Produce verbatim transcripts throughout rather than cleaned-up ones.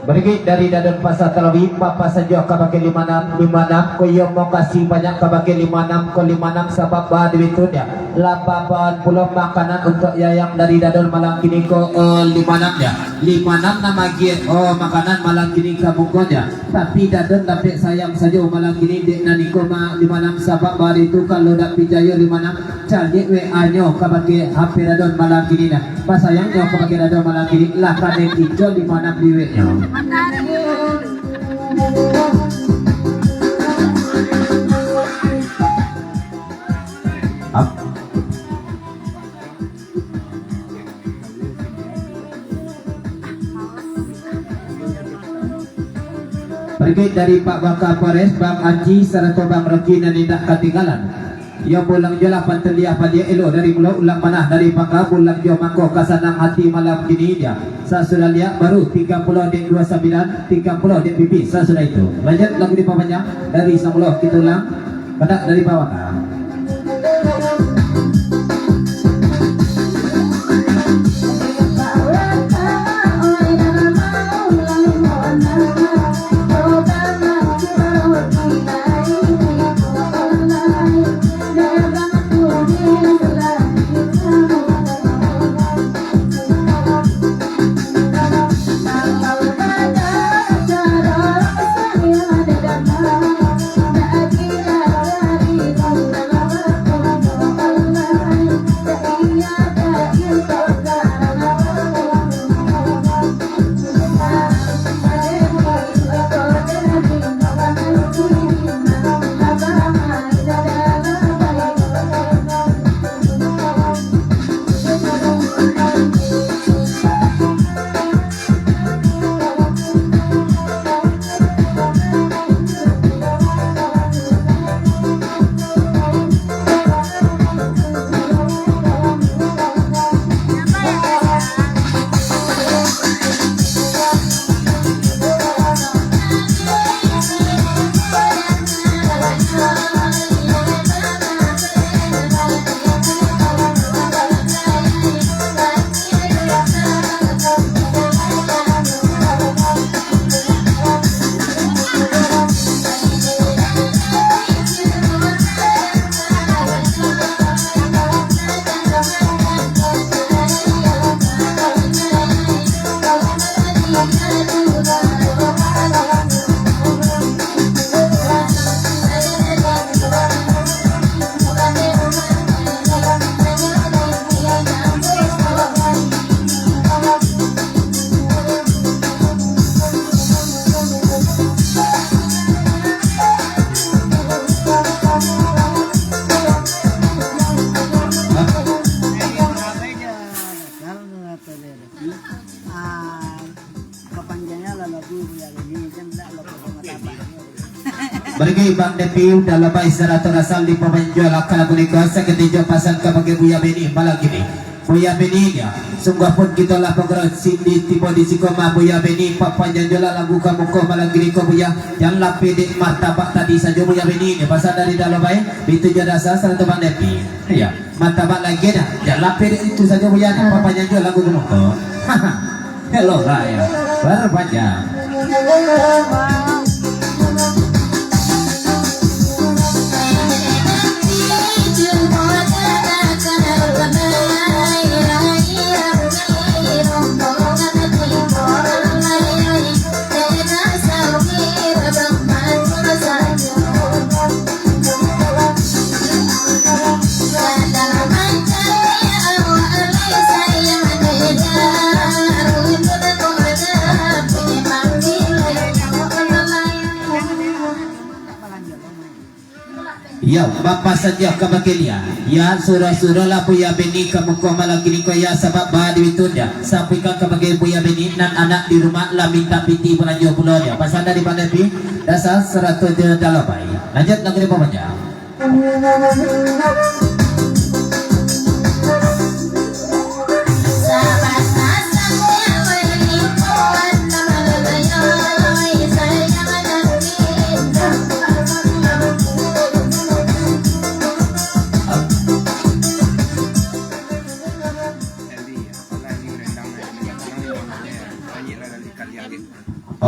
Barikik dari Dadon Pasa Talawi, papasan jo kabake lima anam, lima anam, ko iyo mokasih banyak kabake lima anam, ko lima anam sabab ba duit tu dia. Lapan pulo makanan untuak yayang dari Dadon malam kini ko, oh, lima anam dia. Lima anam nan magiah, oh, makanan malam kini ka muko dia. Tapi Dadon dapek sayang sajo malam kini dek nan iko ma-, lima anam sabab ba duit tu kalau dak picayo lima anam, caliak W A-nyo kabake H P Dadon malam kini nah. Pasayangnyo kabake Dadon malam kini, lah ka den kico limo anam duitnyo. Ap-, Barikik dari Pak Wakapolres, Bang Aji, sarato Bang Rocky nan indak katinggalan. Iyo pulang jo lah pantaliah baliak elok dari mulo ulang manah dari pangka pulang jo mangko ka sanang hati malam kini dia. Sasudah liak baru tiga puluh dek dua sambilan, tiga puluh dek pipis sasudah itu. Lanjut lagu dipapanjang dari samulo kito ulang, kandak dari bawah ka. Ah, papanjanglah lagu Buya Beni, kan ndak lo. Bagi Bang Depi, udah labai sarato rasal di pamanjo lakal puniko, saketi jo pasan kabake Buya Beni malam kini. Buya Beni dia, sungguahpun kito lah pagaro sindi tibo di siko mah Buya Beni, papanjang jolah lagu ka muko malam kini ko Buya, jan lapeh dek martabak tadi sajo Buya Beni dia, pasan dari Dalabai, itu jo dasa sarato Bang Depi. Iya. Martabak lagi dah. Jan lapeh dek itu sajo Buya, dah papanjang jo lagu tu mah. Elok lah ya. Papanjang. Yo, bapasan jo kabake dia. Ya, suruah-suruahlah Buya Beni ka muko malam kini ko ya, sabab ba duit tu dia. Sampaikan kabake Buya Beni, nan anak di rumah lah mintak piti balanjo pulo dia. Pasan dari Bang Depi, dasa sarato jo Dalabai. Lanjut lagu dia pamanjang.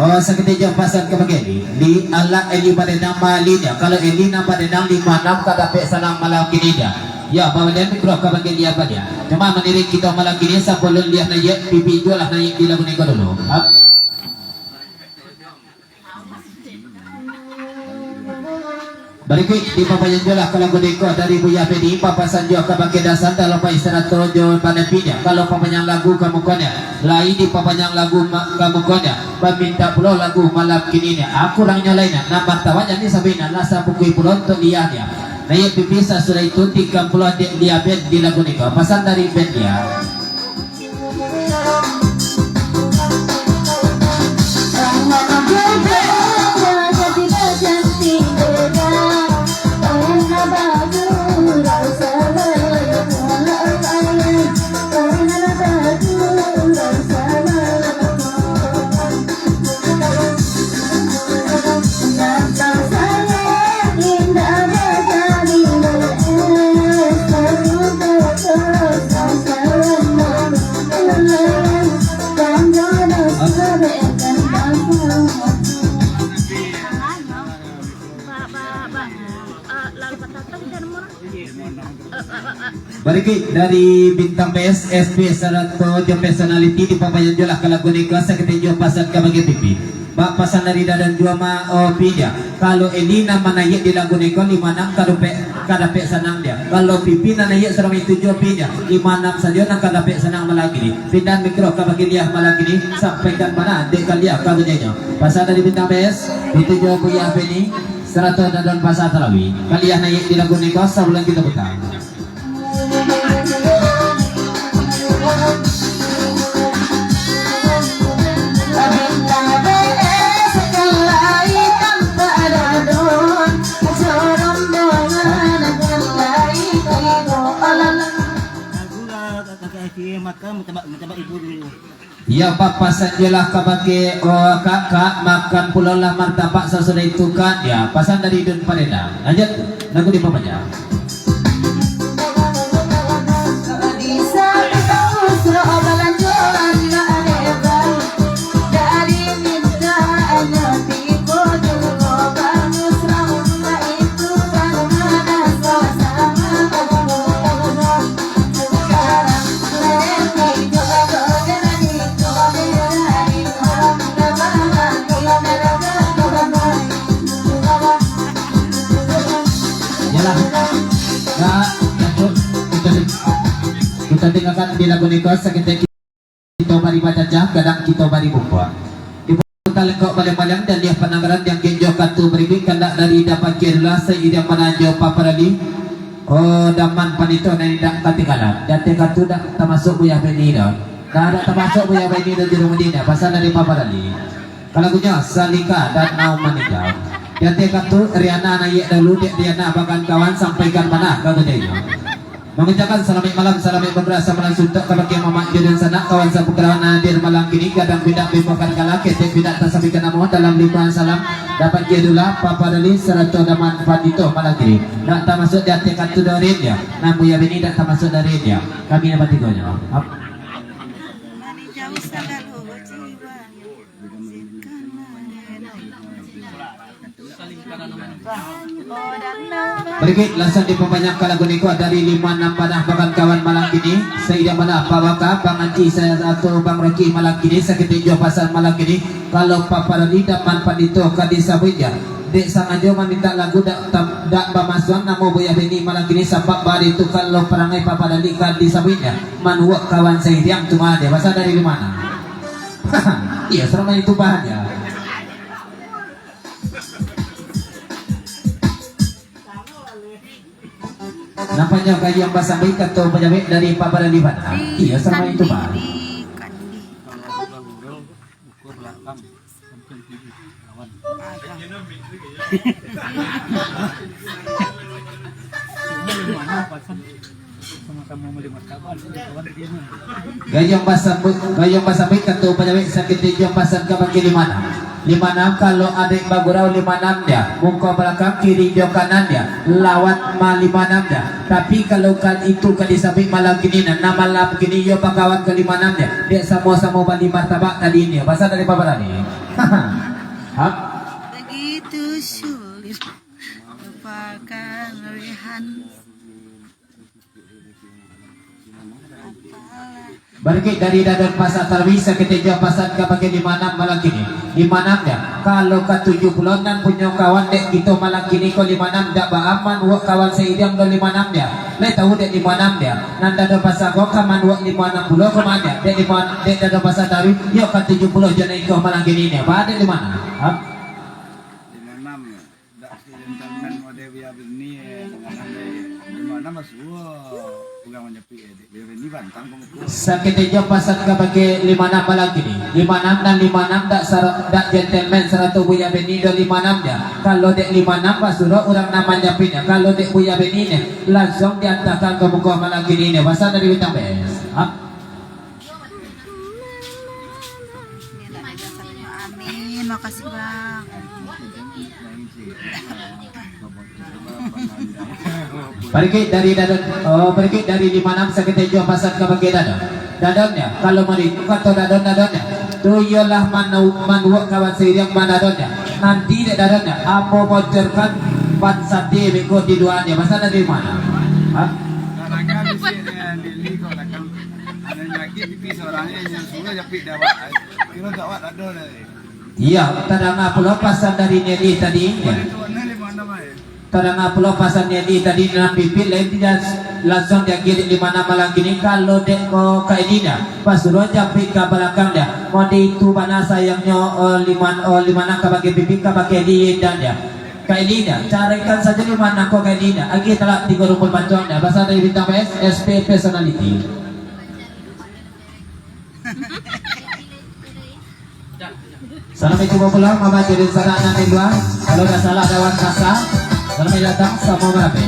Oh, sakutiko pasan ka bagian Eli. Eli alah Eli badendang malinya. Kalau Eli nan badendang limo anam ka dapek sanang malam kini dia. Ya, bawa dia mikro ka bagian dia apa dia. Cuma manirik kita malam kini, sabalun liah naiak, pipi juo lah naiak di lagu niko dulu. Ap. Barikuik dipapanjang juo lah ka lagu niko dari Buya Bedi, papasan juo ka bakeh dasan dalam pai sarato jo panampinya. Kalau papanjang lagu ka mukonyo, lai dipapanjang lagu ma-, ka mukonyo, bamintak pulo lagu malam kini ni. Ah, kurangnyo lainyo, nan martabat jadi sabina lah sapukui pulo untuak liah dia. Naiak pipi sasudah itu tikam pulo dek liah band di lagu niko. Pasan dari band dia. Barikuik dari Bintang P S, S P sarato jo personality dipapanjang juo lah ka lagu niko, sakutiko pasan ka bagian pipi. Bak pasan dari Dadan juo ma-, oh, pi dia. Kalau Eli nan manaiak di lagu niko limo anam ka dapek, ka dapek sanang dia. Kalau pipi nan naiak surang itu juo pi dia. Limo anam sajo nan ka dapek sanang malam kini. Pindahan mikro ka bagian liah malam kini, sampaikan bana dek ka liah ka bunyinya. Pasan dari Bintang P S, itu juo Buya Bedi, sarato Dadan Pasar Talawi. Ka liah naiak di lagu niko sabalun kita putar. Iyo, Pak, pasan juo lah ka bakeh, oh, kakak, makan pulo lah martabak sasudah itu, Kak. Ya, pasan dari Dun Padendang. Lanjut, lagu dipapanjang. Yalah. Nah, lanjut. Kita, kita dengarkan di lagu niko, sakutiko kito bari bacacah, gadang kito bari bungkuak. Diputar lengkok baleng-baleng, dan liah pananggaran yang genjo katu baribik, kandak dari dapan kiri lah, sairing mananjo paparali. Oh, daman panito nan indak katinggalan. Di ateh katu dak tamasuak Buya Beni doh. Dak, dak tamasuak Buya Beni doh, Jurumuddin doh. Pasan dari paparali. Ka lagunyo, Salika dan Naum Maningga. Di ateh katu, Riana naiak dahulu, dek Riana bakan kawan sampaikan bana ka gadonyo. Mangucapkan salamaik malam, salamaik babarasa malam suntuak kabakeh mamak jo dunsanak, kawan sapakarawan nan hadir malam kini, gadang pindak bimbo kan kalah, ketek pindak tasampaikan namo dalam lingkungan salam, dapat jo dulah, Papa Dali, sarato Daman Pandito malam kini. Dak tamasuak di ateh katu dorin yo, nan Buya Beni dak tamasuak dorin yo. Kami nan batigonyo. Ap- Barikuik, langsung dipabanyak ka lagu niko dari Lima Anam Panah Bakan Kawan malam kini. Sairing bana Pak Waka, Bang Anci, sarato Bang Rocky malam kini, sakutiko jo pasan malam kini. Kalau Papa Dali Daman Pandito ka disabuik yo, dek sangajo mamintak lagu dak tam-, dak bamasuak namo Buya Beni malam kini, sabab bari tu kalau parangai Papa Dali ka disabuik yo, manuak kawan sairiang tu mah dia. Pasan dari Lima Anam. Iyo, salamaik itu bahan yo. Nampaknyo gayuang basambuik kato pajawek dari Papa Dali bana. Iyo, salamaik itu bahan. Gayuang basambuik, gayuang basambuik kato pajawek, sakutiko jo pasan kabakeh Lima Anam. Lima Anam, kalau adaik bagurau Lima Anam dia, muko balakang, kiri jo kanan dia, lawat ma Lima Anam dia. Tapi kalau ka itu ka disabuik malam kini, nah, nah, malam kini iyo bakawan ka Lima Anam dia. Dek samo-samo bali martabak tadi ini, pasan dari Papa Dali. Hap. Begitu sulit lupakan Rehan. Barikik dari Dadon Pasar Tarwi, saketek jo pasan ka bagi lima anam malam kini. Lima anam ya, kalau ka tujuh puluah nan punyo kawan dek kito malam kini ko lima anam dak baaman wak kawan seidiang do lima anam ya. Lai tahu dek lima anam ya. Nan Dadon Pasar ko ka manuak lima anam pulo ko mah ya. Dek lima, dek Dadon Pasar Tarwi, yo ka tujuh puluah jo nan iko malam kini ni. Ba dek lima anam. Ha? Lima anam ya. Dak si gentleman model Buya Beni, eh, dengan ande. Di mana Mas Wo? Urang manjapuik, eh, dek Buya Beni bantang ko muko. Saketek jo pasan ka bagi lima anam malam kini. Lima anam nan lima anam dak sara-, dak gentleman sarato Buya Beni do lima anam ja. Kalau dek lima anam basuruh urang nan manjapuiknyo. Kalau dek Buya Beni nyo, langsuang diantakan ka muko malam kini nyo. Pasan dari Bintang Best. Hap. Amin, makasih, Bang. Barikik dari Dadon, oh, barikik dari lima anam saketek jo pasan ka bagi Dadon. Dadon ya, kalau mari tu kato Dadon, Dadon ya. Tu iyolah manu-, manuak kawan siriang manadon ya. Nanti dek Dadon ya, ambo bocorkan ban sate beko di luar ya. Pasan dari mana? Ha? Kadang-kadang bisi dia Lili kau belakang. Ada lagi pipi seorang ni yang suruh japik dia awak. Kira tak awak tak ada dah. Iya, tadanga pulo pasan dari Nelly tadi. Tadanga pulo pasan Nelly tadi, nan pipit lain tidak langsung diagiah dek lima anam malam kini. Kalau dek ko Kak Elina, pasuruah japik ka balakang dia. Mode itu bana sayangnyo, oh, lima, oh, lima anam ka bagi pipit, ka bagi di dan dia. Kak Elina, carikan saja lima anam ko Kak Elina. Agiah talak tigo rumpun pacuang dia. Pasan dari Bintang P S, S P personality. Salam cubo pulang, mama jadi sanak nan di lua. Kalau dah salah lawan kasa, salam datang samo marape.